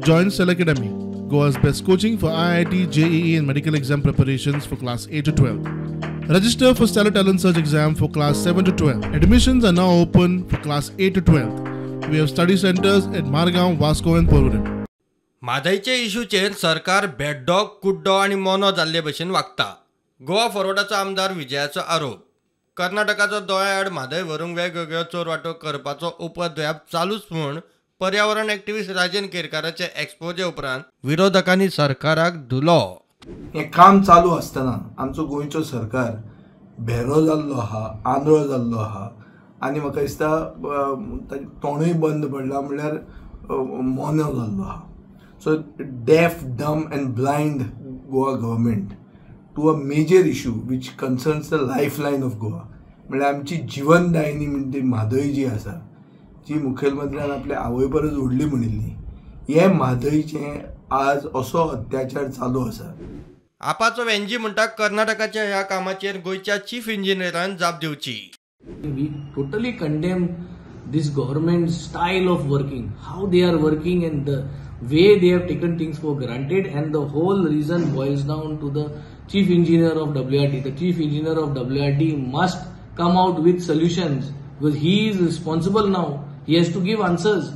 Join Stellar Academy, Goa's best coaching for IIT, JEE and medical exam preparations for class 8 to 12. Register for Stellar Talent Search exam for class 7 to 12. Admissions are now open for class 8 to 12. We have study centers at Margao, Vasco and Porvorim. म्हादयचे इशूचेर सरकार भेड्डो, कुड्डो आनी मोनो जाल्ले भशेन वागता. गोवा फॉरवर्डाचो आमदार विजयाचो आरोप. कर्नाटकाचो दोळ्या आड म्हादय व्हरूंक वेगवेगळ्यो चोरवाटो करपाचो उपद्व्याप चालूच म्हूण पर्यावरण एक्टिविस्ट राजन केरकाराचे एक्सपोजे उपरांत विरोधकांनी सरकाराक धुलो. हें काम चालू आसतना आमचो गोंयचो सरकार भेरो जाल्लो आहा, आंधळो जाल्लो आहा आनी म्हाका दिसता ताजें तोंडूय बंद पडलां, म्हणल्यार मोनो जाल्लो आहा. So deaf, dumb and blind Goa government to a major issue which concerns the life line of Goa. म्हणल्यार आमची जिवनदायिनी म्हणटा ती म्हादय जी आसा, जी मुखेलमंत्र्यान आपल्या आवय परस व्हडली म्हणिल्ली, हे म्हादयचें आज असो अत्याचार चालू आसा. आपाचो वेंजी म्हणटा कर्नाटकाच्या ह्या कामाचेर गोंयच्या चीफ इंजिनियरान जाप दिवची. We totally condemn this government style of working, how they are working and the way they have taken things for granted, and the whole reason boils down to the chief engineer of WRT. The chief engineer of WRT must come out with solutions because he is responsible now. He has to give answers.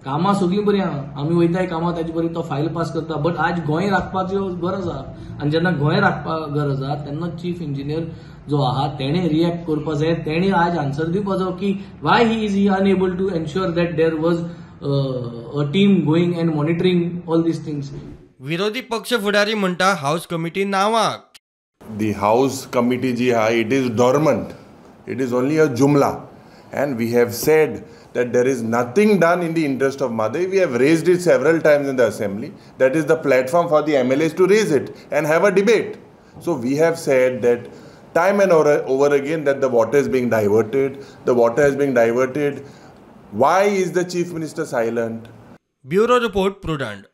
कामां सगळीं बरीं आहा, आमी वयताय कामां ताजे बरी, तो फायल पास करता, बट आज गोंय राखपाची गरज आहा आनी जेन्ना गोंय राखपाक गरज आहा तेन्ना चीफ इंजिनियर जो आहा तेणें रिएक्ट करपा जाय, तेणें आज आन्सर दिवपा जाय की why he is he unable to ensure that there was a team going and monitoring all these things. विरोधी पक्ष फुडारी म्हणटा हाऊस कमिटी नांवाक. The house committee जी आहा it is dormant, it is only a जुमला, and we have said that there is nothing done in the interest of Mhadei. We have raised it several times in the assembly. That is the platform for the MLAs to raise it and have a debate. So we have said that time and over again that the water is being diverted, the water has been diverted. Why is the Chief Minister silent? Bureau Report, Prudent.